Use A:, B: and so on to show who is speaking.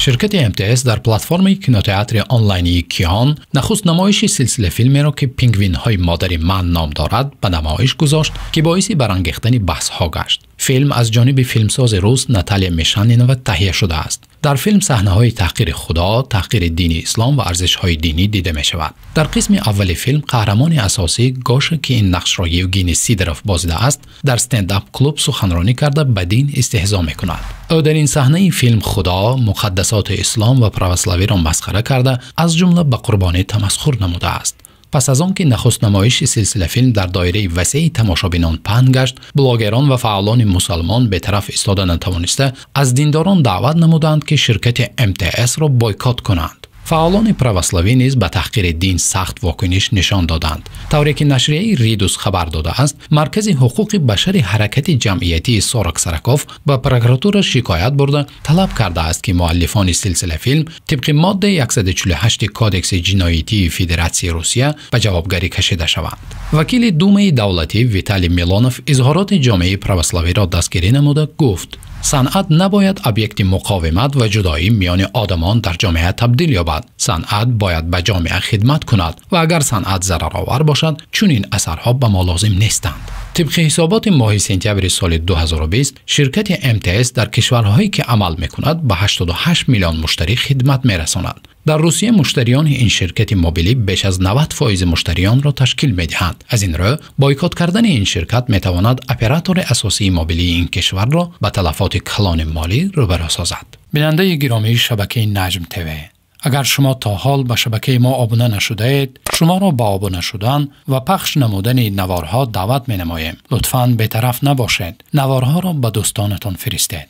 A: Ширкати МТС дар платформаи кинотеатри онлайнии Кион нахуст намоиши силсилафилмеро, ки «Пингвинҳои модари ман» ном дорад, ба намоиш гузошт, ки боиси барангехтани баҳсҳо гашт. Филм аз ҷониби филмсози рус Наталия Мешанинова таҳия шудааст. Дар филм саҳнаҳои таҳқири Худо, таҳқири дини ислом ва арзишҳои динӣ дида мешавад. Дар қисми аввали филм қаҳрамони асосӣ Гоша, ки ин нақшро Евгений Сидоров бозидааст, дар стендап клуб суханронӣ карда, ба дин истеҳзо мекунад. Ӯ дар ин саҳнаи филм Худо, муқаддасоти ислом ва православиро масхара карда, аз ҷумла ба қурбонӣ тамасхур намудааст. Пас аз он ки нахуст намоиши силсилафилм дар доираи васеи тамошобинон паҳн гашт, блогерон ва фаъолони мусалмон бетараф истода натавониста, аз диндорон даъват намуданд, ки ширкати МТС-ро бойкот кунанд. Фаъолони православӣ низ ба таҳқири дин сахт вокуниш нишон доданд. Тавре ки нашрияи Ридус хабар додааст, Маркази ҳуқуқи башари ҳаракати ҷамъиятии Сорок Сороков ба прокуратура шикоят бурда, талаб кардааст, ки муаллифони силсилафилм тибқи моддаи 148 Кодекси ҷиноятии Федератсияи Русия ба ҷавобгарӣ кашида шаванд. Вакили Думаи давлатӣ Виталий Милонов изҳороти ҷомеаи православиро дастгирӣ намуда, гуфт: «Санъат набояд объекти муқовимат ва ҷудоӣ миёни одамон дар ҷомеа табдил ёбад. Санъат бояд ба ҷомеа хидмат кунад ва агар санъат зараровар бошад, чунин асарҳо ба мо лозим нестанд». Тибқи ҳисоботи моҳи сентябри соли 2020, ширкати МТС дар кишварҳое, ки амал мекунад, ба 88 миллион муштарӣ хидмат мерасонад. Дар Русия муштариёни ин ширкати мобилӣ беш аз 90% муштариёнро ташкил медиҳанд. Аз ин рӯ, бойкот кардани ин ширкат метавонад оператори асосии мобилии ин кишварро ба талафоти калони молӣ рӯбарӯ созад. Бинандаи гиромии шабакаи Наҷм ТВ, агар шумо то ҳол ба шабакаи мо обуна нашудаед, шуморо ба обуна шудан ва пахш намудани наворҳо даъват менамоем. Лутфан бетараф набошед, наворҳоро ба дӯстонатон фиристед.